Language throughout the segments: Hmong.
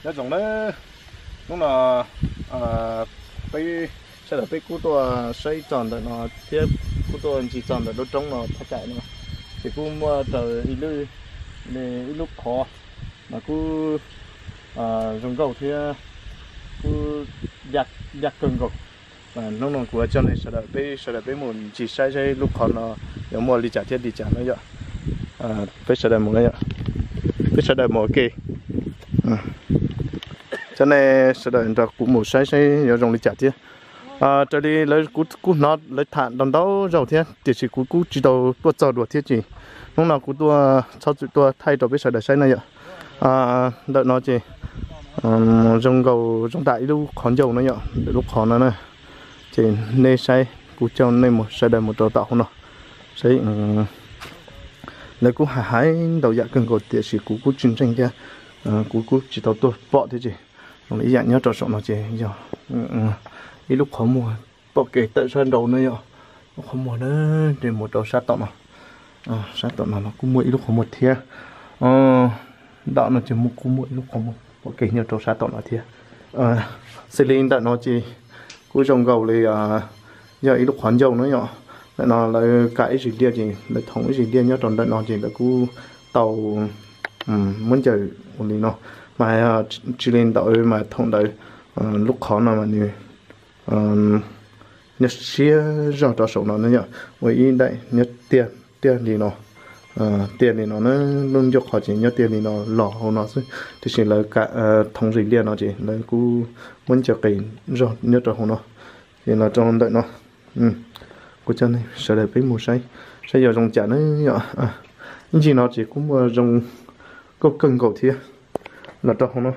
Nyob zoo nawb, hnub no peb sawv daws peb kuj tuaj saib txog ntawm no thiab kuj tuaj ncig txog ntawm lub roob no thaj tsam no, ces kuj muaj raws ib lub, ib lub qhov mas kuj zoo nkauj thiab kuj yaj kawg nkaus. Hnub no kuv coj nej sawv daws peb sawv daws peb mus ncig saib saib lub qhov no yuav muaj li cas thiab li cas na yom. Peb sawv daws mus na yom, peb sawv daws mus ua ke. Coj nej sawv daws nrog kuv mus saib saib yuav zoo li cas thiab. Raws li lawv kuv kuj hnov lawv tham ntau ntau zaus thiab tiam sis kuv kuj tsis tau tuaj txog dua thiab ces hnub no kuv tuaj txhob txwm tuaj thaij rau peb sawv daws saib na yom. Ntawm no ces zoo nkaus zoo tam ib lub qhov ncauj na yom, ntawm lub qhov no na. Ces nej saib kuv coj nej mus sawv daws mus rau tom hauv no saib. Lawv kuj hais hais ntau yam kawg nkaus tiam sis kuv kuj tsis ntseeg thiab kuv kuj tsis tau tuaj pom thiab ces zoo li ib yam nyob rau saum no ces yog ib lub qhov muag pom kev tawm sab nraud na yom. Lub qhov muag na, ces mus rau sab tom no, sab tom no no kuj muaj ib lub qhov muag thiab. Ntawm no ces muaj kuj muaj ib lub qhov muag pom kev nyob rau sab tom no thiab. Xws li ntawm no ces kuj zoo nkaus li yog ib lub qhov ncauj na yom. Ntawm no lawv kav ib zis liaj ces lawv thoom ib zis liaj nyob rau ntawm no ces lawv kuj tau muab ncaws ua li no. Mas tsis li ntawd mas thaum ntawd lub qhov no mas nws nyob siab zog rau saum no na yom, ua ib daim nyob tiag tiag li no. Tiag li no na, lub ncauj qhov ces nyob tiag li no los hauv no xwb tiam sis lawv thoom zis liaj no ces lawv kuj muab ncaws qis zog nyob rau hauv no. Ces los rau ntawm no, kuv coj nej sawv daws peb mus saib saib yuav zoo cas na yom. Ib ncig no ces kuj muaj zoo nkauj kawg nkaus thiab. Los rau hauv no,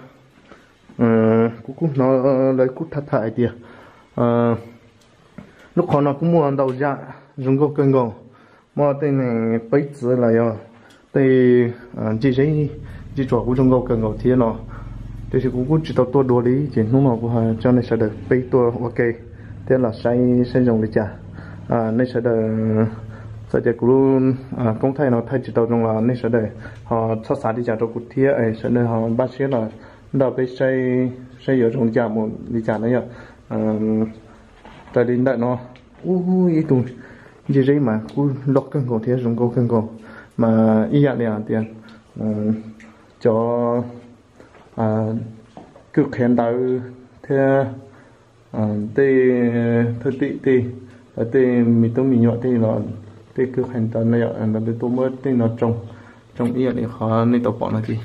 kuv kuj hnov lawv kuj tham tham hais tias lub qhov no kuj muaj ntau yam zoo nkauj kawg nkaus, muaj tej neeg peb txwv los yog tej ncig zeb ncig tsuas kuj zoo nkauj kawg nkaus thiab no. Tiam sis kuv kuj tsis tau tuaj dua li ces hnub no kuv coj nej sawv daws peb tuaj ua ke thiab los saib saib zoo li cas. Nej sawv daws, txawm tias kuv lub koob thaij no thaij tsis tau zoo los nej sawv daws ho txhob xav li cas rau kuv thiab, sawv daws ho npaj siab los nrog peb saib saib yuav zoo li cas mus li cas na yom. Raws li ntawm no, ub, ib tug ncig zeb mas kuj loj kawg nkaus thiab zoo nkauj kawg nkaus, mas ib yam li hais tias cov kwj qhia ntawv thiab tej thwj tim tej, lawv tej me tub me nyuam tej los tej kwj qhia ntawv no yom, lawv tuaj muab tej no tsoo, tsoo ib yam li qhov nej tau pom no ces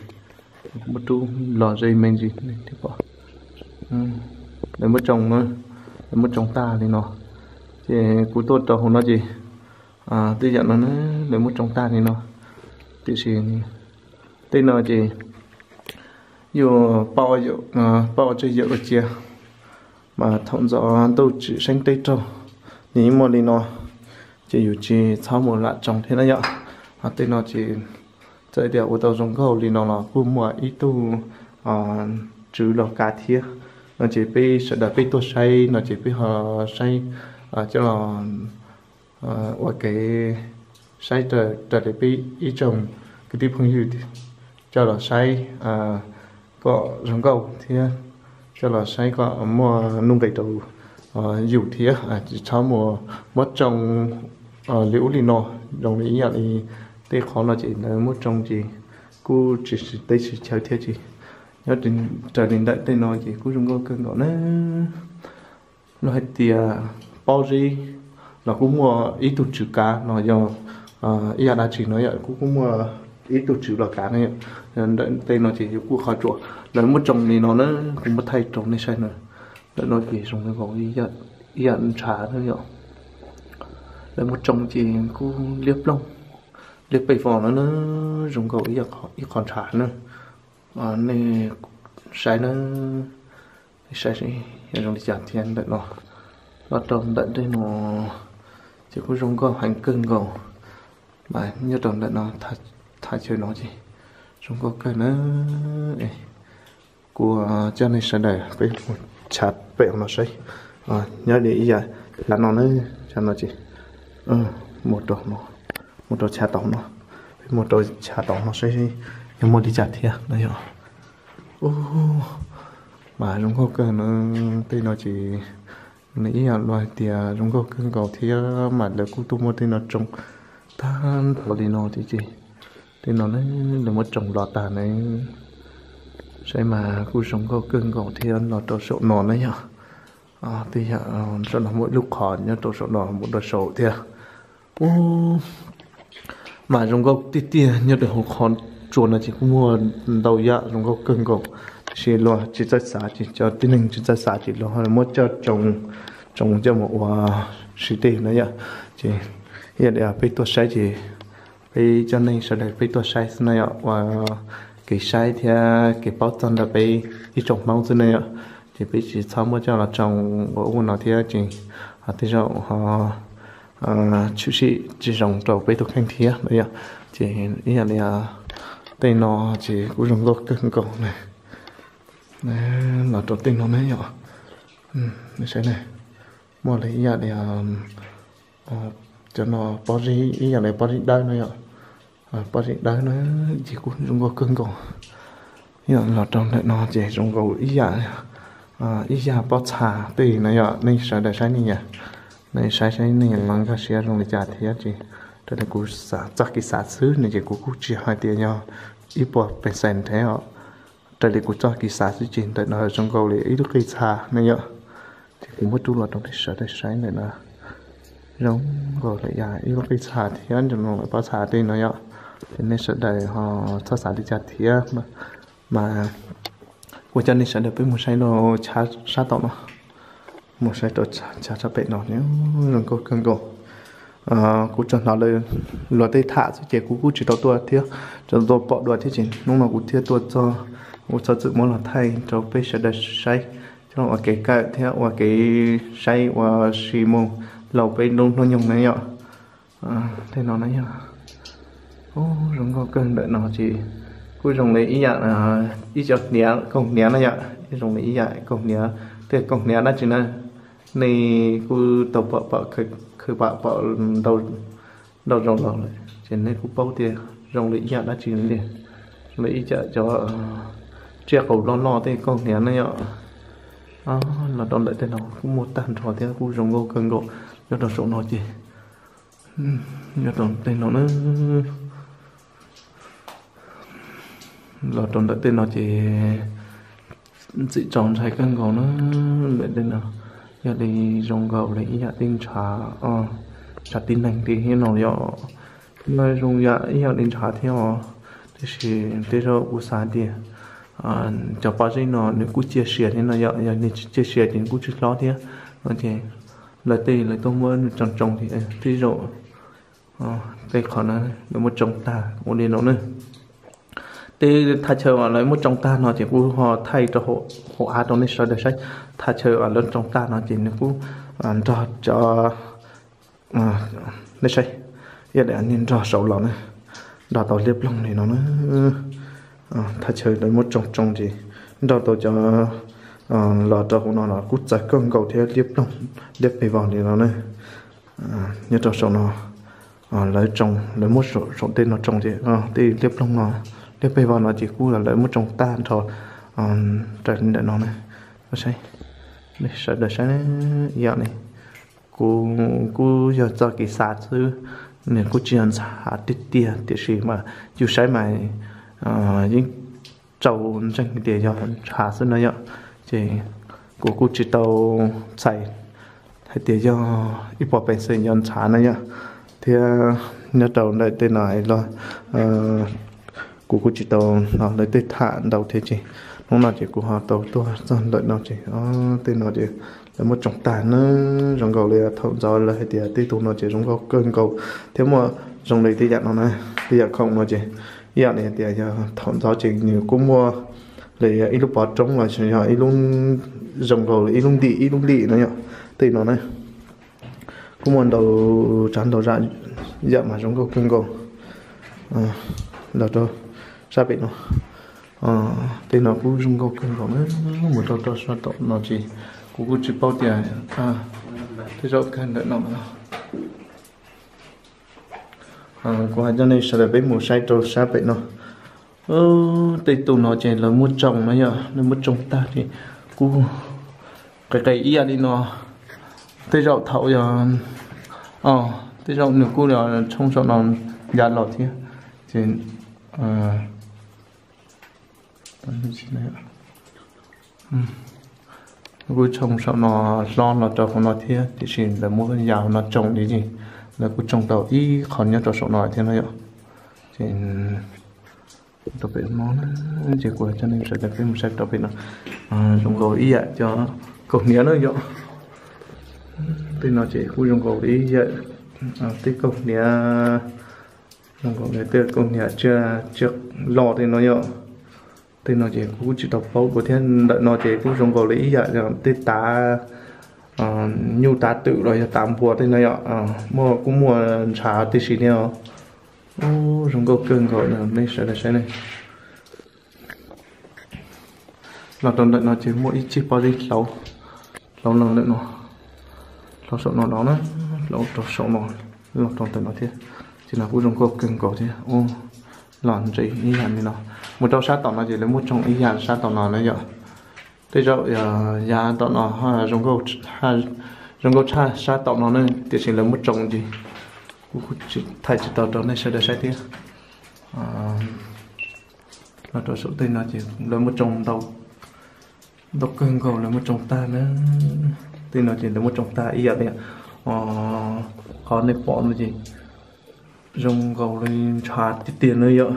muab rub los ze me ntsis nej thiaj pom. Lawv muab tsoo, lawv muab tsoo tag li no, ces kuv tuaj rau hauv no ces tej yam no na, lawv muab tsoo tag li no, tiam sis tej no ces yuav pauj tsawg yawm ua cia, mas thaum ntxov ntuj tsim seeb teb raug, nws yeej muaj li no, ces yus tsis txhob mus lam tsoo thiab na yom. Tej no ces txawm tias ua tau zoo nkauj li no los kuj muaj ib tug tswv los kav thiab no ces peb sawv daws peb tuaj saib no ces peb ho saib coj los ua kev saib raws li peb ib tsoom kwv tij phooj ywg coj los saib kom zoo nkauj thiab coj los saib kom muaj nuj nqis rau yus thiab, tsis txhob mus muab tsoo li ub li no, zoo li ib yam li tej qhov no ces lawv muab tsoo ces kuj tsis teb tsis chaw thiab ces nyob raws li ntawm tej no ces kuj zoo nkauj kawg nkaus na. Los hais tias pauj zeb los kuj muaj ib tug tswv kav los yog ib yam dab tsi no yom, kuj kuj muaj ib tug tswv los kav na yom. Ntawm tej no ces yus kuj qhov tsuas lawv muab tsoo li no na, kuv muab thaij rau nej saib na. Ntawm no ces zoo li nkaus ib yam ntshav na yom. Lawv muab tsoo ces kuj liab ploog, liab pes fo no na, zoo nkaus ib qho ntshav na. Nej saib na, nej saib seb zoo li cas thiab ntawm no. Los rau ntawm tej no ces kuj zoo nkauj heev kawg nkaus, mas nyob rau ntawm no thaj chaw no ces zoo nkauj kawg na. Kuv coj nej sawv daws peb mus chav pem hauv no saib, nyob li ib yam chav no na, chav no ces mus rau chav tod no, peb mus rau chav tod no saib yog muaj li cas thiab no yom. Ub, mas zoo nkauj kawg no. Tej no ces nws ib yam luag hais tias zoo nkauj kawg nkaus thiab mas lawv kuj tuaj muab tej no tsoo tag nrho li no tiag ces tej no ne, lawv muab tsoo los tag ne. Saib mas kuj zoo nkauj kawg nkaus thiab los rau saum no na yom. Tej yam saum no muaj ib lub qhov nyob rau saum no mus rau saum thiab. Ub, mas zoo nkauj tiag tiag. Nyob rau hauv qhov tsua no ces kuj muaj ntau yam zoo nkauj kawg nkaus, tiam sis luag tsis txawj xav ces cov tib neeg tsis txawj xav ces luag muab coj tsoo, tsoo coj mus ua si tej no yom. Ces ib yam li peb tuaj saib ces peb coj nej sawv daws peb tuaj saib xwb na yom, ua kev saib thiab kev paub txog ntawm peb ib tsoom Hmoob xwb na yom. Ces peb tsis txhob muab coj los tsoo ua ub no thiab ces ho tej zaum ho tshwm sim tsis zoo rau peb tus kheej thiab no yom. Ces ib yam li tej no ces kuj zoo nkauj kawg nkaus na. Los rau tej no ne yom, saib ne, muaj li ib yam li cov no pob zeb, ib yam li pob zeb dawb no yom. Pob zeb dawb na ces kuj zoo nkauj kawg nkaus. Yog los rau ntawm no ces zoo nkaus ib yam, ib yam pob txha tej no yom. Nej sawv daws saib nej, nej saib saib nej los nkag siab zoo li cas thiab ces raws li kuv txoj kev xav xwb no ces kuv kuj tsis hais tias yog ib puas percent thiab os. Raws li kuv txoj kev xav xwb ces ntawm no zoo nkaus li ib lub qij txha no yom. Ces kuv muab rub los rau nej sawv daws saib ntawm no, zoo nkaus li yam ib lub qij txha thiab ntawm no lawv pob txha tej no yom. Ces nej sawv daws ho txhob xav li cas thiab mas kuv coj nej sawv daws peb mus saib rau sab tom no, mus saib rau chav sab pem no, zoo nkauj kawg nkaus. Kuv tsuas hnov lawv luag tej tham xwb ces kuv kuj tsis tau tuaj thiab, tsis tau tuaj pom dua thiab ces hnub no kuv thiaj tuaj txog, kuv txhob txwm muab los thaij rau peb sawv daws saib, coj ua kev kawm thiab ua kev saib ua si mus laug peb lub hnub nyoog na yom. Tej no na yom, zoo nkauj kawg ntawm no ces kuj zoo li ib yam ib co hniav, kaug hniav na yom, zoo li ib yam kaug hniav, tej kaug hniav dab tsi na, nej kuj tau pom pom khwv pom pom ntau zaus los lawm ces nej kuj paub tias zoo li ib yam dab tsi li, zoo li ib yam cov tsiaj qaus loj loj tej kaug hniav na yom. Los rau ntawm tej no kuj muaj tag nrho thiab kuj zoo nkauj kawg nkaus. Nyob rau saum no ces, nyob rau tej no na, los rau ntawm tej no ces ntxim tsaus ntshai kawg nkaus na. Ntawm tej no yog li zoo nkaus li ib yam tej ntshav, ntshav tib neeg li thiab no yom. No zoo yam ib yam li ntshav thiab os, tiam sis tej zaum kuv xav tias cov pob zeb no nws kuj ciaj sia thiab no yom, yog nws tsis ciaj sia ces nws kuj tsis hlob thiab no ces lawv tej lawv tuaj muab nws tsoo tsoo ces tej zaum tej qhov no lawv muab tsoo tag ua li no na. Tej thaj chaw uas lawv muab tsoo tag no ces kuv ho thaij rau hauv av rau nej sawv daws saib. Thaj chaw uas lawv tsoo tag no ces nws kuj nrog cov, nej saib, ib yam li nrog saud los na, nrog tau liab ploog li no na. Thaj chaw lawv muab tsoo tsoo ces nrog tau cov los rau hauv no los kuj txawv kawg nkaus thiab, liab ploog, liab pes vog li no na. Nyob rau saum no lawv tsoo, lawv muab saum tej no tsoo ces tej liab ploog no, liab pes vog no ces kuj lawv muab tsoo tag nrho raws li ntawm no na. Saib, sawv daws saib, ib yam li kuv kuj yog txoj kev xav xwb, nws kuj tsis yog ntshav tiag tiag tiam sis mas yus saib mas yeej tsaus ntseeg tias yog ntshav xwb no yom. Ces kuv kuj tsis tau txhais hais tias yog ib puas pes xees yog ntshav na yom. Thiab nyob rau ntawm tej no los kuv kuj tsis tau hnov lawv tej tham ntau thiab ces hnub no ces kuv ho tau tuaj txog ntawm no ces tej no ces lawv muab tsoo tag na. Zoo nkaus li thaum ntxov lawv hais tias tej tug no ces zoo nkauj kawg nkaus thiab muaj zoo li tej yam no na, tej yam khoom no ces ib yam li hais tias yog thaum ntxov ces nws kuj muaj li ib lub pov roob los yog ib lub, zoo nkaus li ib lub ntim ib lub ntim no yom. Tej no na kuj muaj ntau tsav ntau yam mas zoo nkauj kawg nkaus. Los rau sab pem no, tej no kuj zoo nkauj kawg nkaus na. Mus rau rau sab tom no ces kuv kuj tsis paub tias tej zaum kawg ntawm no. Kuv hais coj nej sawv daws peb mus saib rau sab pem no. Tej tus no ces lawv muab tsoo no yom, lawv muab tsoo tag ces kuj qis qis ib yam li no. Tej zaum thaum yog, o, tej zaum nws kuj tsoo saum no ya los thiab. Ces kuj tsoo saum no hlo los rau hauv no thiab, tiam sis lawv muab ya hauv no tsoo li ces lawv kuj tsoo tau ib qho nyob rau saum no thiab no yom. Ces rau pem no, ces kuv coj nej sawv daws peb mus saib rau pem no. Zoo nkaus ib yam cov kaus hniav na yom. Tej no ces kuj zoo nkaus li ib yam, tej kaus hniav, zoo nkaus li tej kaus hniav tsiaj, tsiaj loj tej no yom. Tej no ces kuv kuj tsis tau paub dua thiab, ntawm no ces kuj zoo nkaus li ib yam tej tav nyuj tav twm los yog tav npua tej no yom. Muaj, kuj muaj ntshav tib si thiab os. Ub, zoo nkauj kawg nkaus na, nej sawv daws saib ne. Los rau ntawm no ces muaj ib txij pob zeb hlauv, hlauv los ntawm no, hlauv saum no no na, hlauv rau saum no, los rau ntawm no thiab. Ces no kuj zoo nkauj kawg nkaus thiab. Ub, los ntse ib yam li no. Mus rau sab tom no ces lawv muab tsoo ib yam sab tom no na yom. Tej zaum yav tom no zoo nkauj tshaj sab tom no na, tiam sis lawv muab tsoo ces kuv kuj thaij tsis tau rau nej sawv daws saib thiab. Los rau saum tej no ces lawv muab tsoo ntau, ntau kawg nkaus lawv muab tsoo tag na. Tej no ces lawv muab tsoo tag ib yam li qhov nej pom no ces zoo nkaus li ntshav tiag tiag na yom.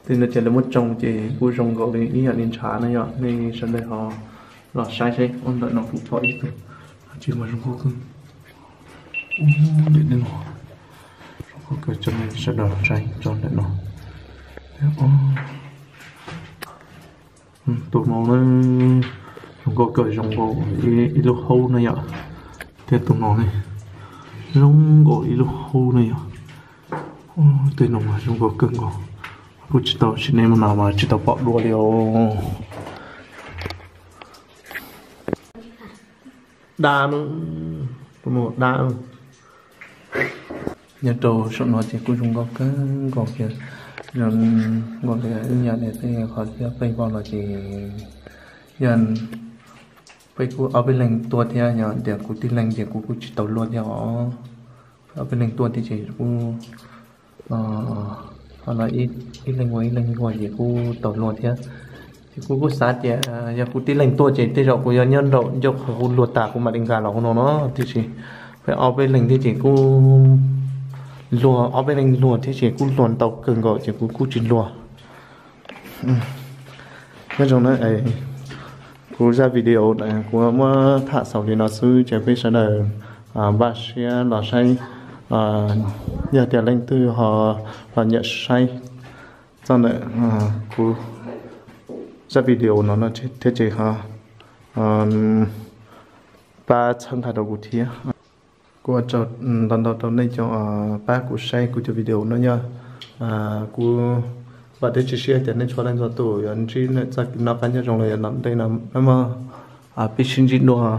Tej no ces lawv muab tsoo ces kuj zoo nkaus li ib yam li ntshav na yom, nej sawv daws ho los saib saib. Ub, ntawm no kuj pom ib tug, tsis mas zoo nkauj kawg. Ub, ntawm no zoo nkauj kawg, coj nej sawv daws saib tso ntawm no. Tus no na, zoo nkauj kawg, zoo nkaus ib lub haub na yom. Thiab tus no ne, zoo nkaus ib lub haub na yom. Tej no mas zoo nkauj kawg nkaus, kuj tsis tau sim neej no mas tsis tau pom dua li os. Dab, tus no dab. Nyob rau saum no ces kuj zoo nkauj kawg nkaus kiag, zoo nkaus li ib yam li tej qhov thiab peb pom los ces yog peb kuj ob peb leeg tuaj thiab, yog tias kuv tib leeg ces kuv kuj tsis tau luaj thiab os. Ob peb leeg tuaj thiab ces kuj, ho no ib leeg ua ib leeg luaj ces kuj tau luaj thiab. Ces kuv kuj xav tias yog kuv tib leeg tuaj ces tej zaum kuv yuav nyob nraum ncauj qhov kuv luaj tas kuv mam li nkag los hauv no no, tiam sis peb ob peb leeg thiab ces kuj luag, ob peb leeg luag thiab ces kuj luag ntau kawg nkaus ces kuv kuj tsis luag. Nyob zoo na, kuv zaj video kuv muab tham xaus li no xwb ces peb sawv daws npaj siab los saib, yog tias leej twg ho los nyiam saib txog ntawm kuv zaj video no thiab ces ho pab txhawb nqa rau kuv thiab. Kuv ua tsaug ntau ntau rau nej cov pab kuv saib kuv cov video no yog, kuv vam thiab cia siab tias nej txhua leej txhua tus yuav ntsib txoj kev noj qab nyob zoo los yog tom ntej no, peb sib ntsib dua.